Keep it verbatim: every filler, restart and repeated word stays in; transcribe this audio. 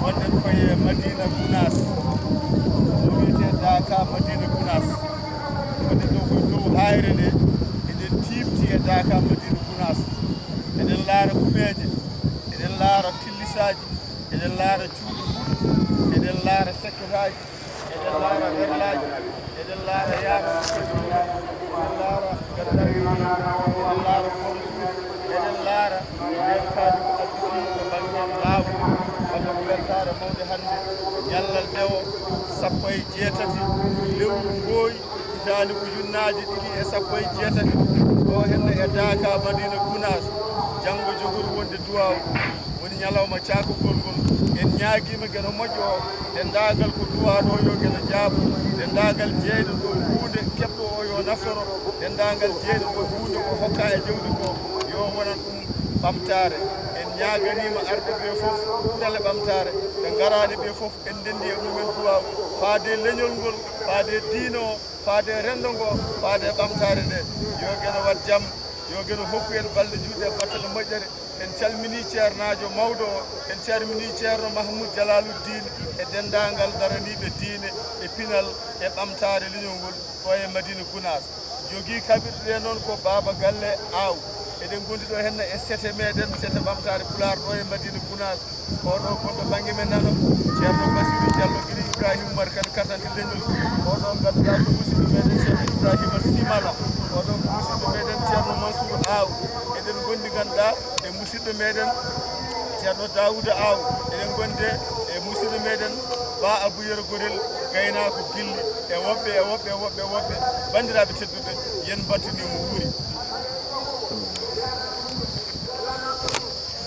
Wonɗen koye Madina Gunaas, ɗo wiyetee Daaka Madina Gunaas. Wonɗen ɗo koye dow haayre nde, eɗen tiimti e Daaka Madina Gunaas. Eɗen laara kuɓeeje, eɗen laara tillisaaji, eɗen laara cuuɗi buɗɗi, eɗen laara sekketaaji, eɗen laara werlaaji, eɗen laara yaaɓe, eɗen laara gaddaaji, eɗen laara kono suudu, eɗen laara nden kaadi ko adduti to bannge laamu, walla ko weltaare mawnde hannde, ñallal ndewo sappo e jeetati lewru mbooyi, hitaande ujunnaaji ɗiɗi e sappo e jeetati, ɗo henne e Daaka Madina Gunaas, janngo jogori wonde duwaaw, woni ñalawma caakugol ngol. En ñaagiima geno moƴƴo o, denndaangal ko duwaaɗo yo geno jaabo, denndaangal jeyɗo ɗo huunde keɓɗo o yo naftoro, denndaangal jeyɗo ɗo huunde ko hokka e jawdi ko yo wonan ɗum ɓamtaare. En ñaaganiima arɓe ɓe fof kural e ɓamtaare, ɓe ngaraani ɓe fof en ndenndi e mumen duwaaw, faade leñol ngol, faade diine o, faade renndo ngo, faade ɓamtaare nde. Yo geno waɗ jam, yo geno hokku en balɗe juutɗe e battane moƴƴere. En calminii ceernaajo mawɗo o, en calminii Ceerno Mahmoud Jalaluddin e denndaangal daraniiɓe diine e pinal e ɓamtaare leñol ngol ɗo e Madina Gunaas. Jogii kaɓirɗe ɗe noon ko Baaba Galle Aaw. Eɗen ngondi ɗo henne e sete meɗen, sete ɓamtaare Pulaar ɗo e Madina Gunaas. Oɗo gonɗo bannge men nano, Ceerno Basiru Diallo, gila Ibrahima Umar Kan, katanti leñol. Oɗo ngannduɗaa ko musidɗo meɗen Ceerno Ibrahima Simala. Oɗo ko musidɗo meɗen Ceerno Mansour Aaw. Eɗen ngondi ngannduɗaa e musidɗo meɗen Ceerno Daawuda Aaw. Eɗen ngondi e musidɗo meɗen Ba Abou Yero Gorel, gaynaako gilli, e woɓɓe, e woɓɓe, e woɓɓe, e woɓɓe. Banndiraaɓe tedduɓe, yen mbattani mo wuuri.